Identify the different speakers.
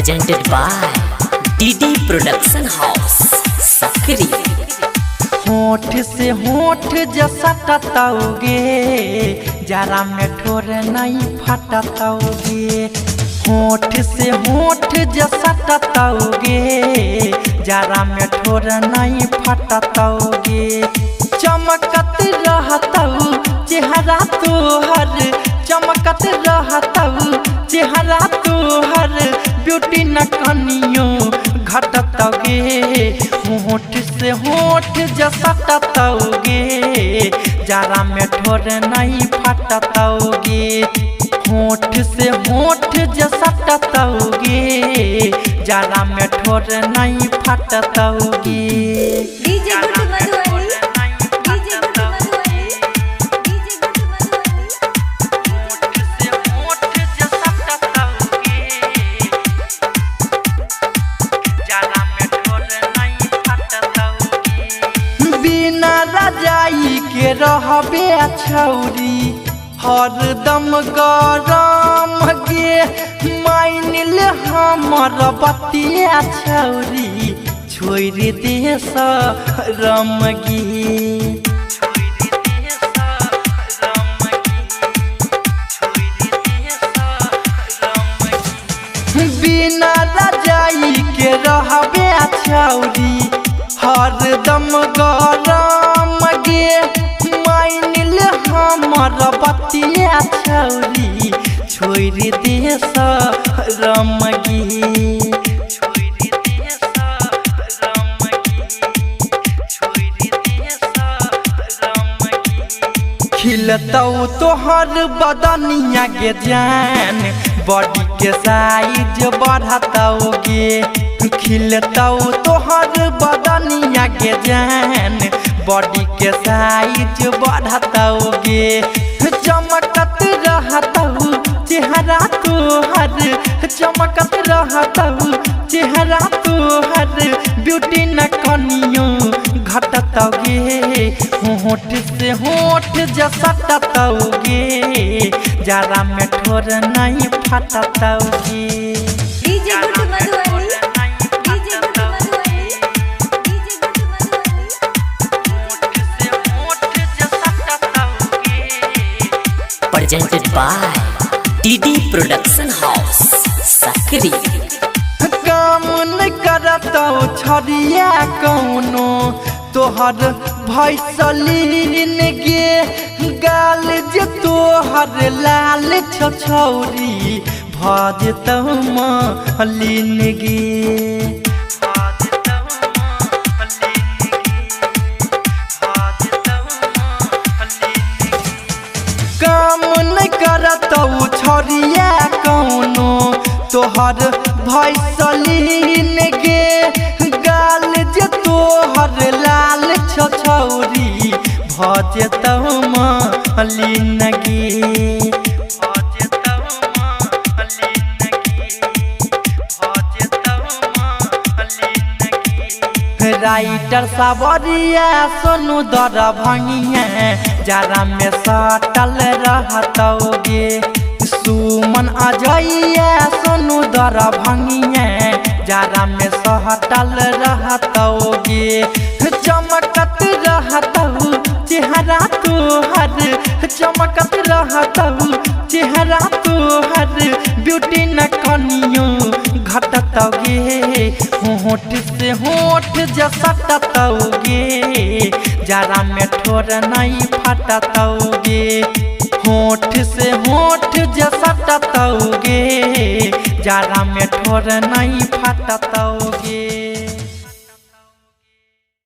Speaker 1: Presented by DD Production House, Sakri.
Speaker 2: होठ से होठ जैसा टटाओगे, जरा में ठोर नहीं फटताओगे। होठ से होठ जैसा टटाओगे, जरा में ठोर नहीं फटताओगे। चमकत रहतऊ चेहरा तोहर, चमकत रहतऊ चेहरा तोहर, ब्यूटी न कनियो घटतगे। होठ से होठ जैसा टटाओगे, जरा में ठोर नहीं फटतोगे। होठ से होठ जैसा टटाओगे, जरा में ठोर नहीं फटतोगे।
Speaker 3: DJ Guddu Madhubani, DJ Guddu Madhubani, DJ Guddu Madhubani.
Speaker 2: होठ से होठ जैसा टटाओगे, जरा में ठोर नहीं फटतोगे। बिना रजाई के रहबे छौरी, हरदम गरम गे। माइनिल हमर बतिया छौरी, छोड़ि दे शरम गे। बिना रजाई के रहबे छौरी, हरदम गरम गे। माइनिल हमर बतिया छौरी, छोड़ि दे शरम गे। खिलतौ तोहर बदनिया के जान, बॉडी के साइज बढ़तौ गे। खिलतौ तोहर बदनिया के जान, बॉडी के साइज बढ़तौ गे। चमकत रहतौ चेहरा तोहर, चमकत रहतौ चेहरा तोहर, ब्यूटी न कनियो घटतौगे। होठ से होठ जैसा टटाओगे, जरा में ठोर नहीं फटतौगे।
Speaker 3: DJ Guddu Madhubani, DJ Guddu Madhubani, DJ Guddu Madhubani.
Speaker 2: होठ से होठ जैसा टटाओगे।
Speaker 1: Presented by DD Production House, Sakri.
Speaker 2: काम न करतौ छरिया कौनो, तोहर भैसलीन गे। गाल जे तोहर लाल छौ छौरी, भजतौ मलिन गे। काम न करतौ छरिया कौनो, तोहर भैसलीन गे। गाल जे तोहर लाल छौ छौरी, भजतौ मलिन गे। राइटर सावरिया सोनू दर भंगिया, जरा में सटल रहतौगे। सुमन अजैया सोनू दर भंगिया, जरा में सटल रहतौगे। चमकत रहतौ चेहरा तोहर, चमकत रहतौ चेहरा तोहर, ब्यूटी न कनियो घटतौगे। होठ से होठ जैसा टटाओगे, जरा में ठोर नहीं फटतौगे। होठ से होठ जैसा टटाओगे, जरा में ठोर नहीं फटतौगे।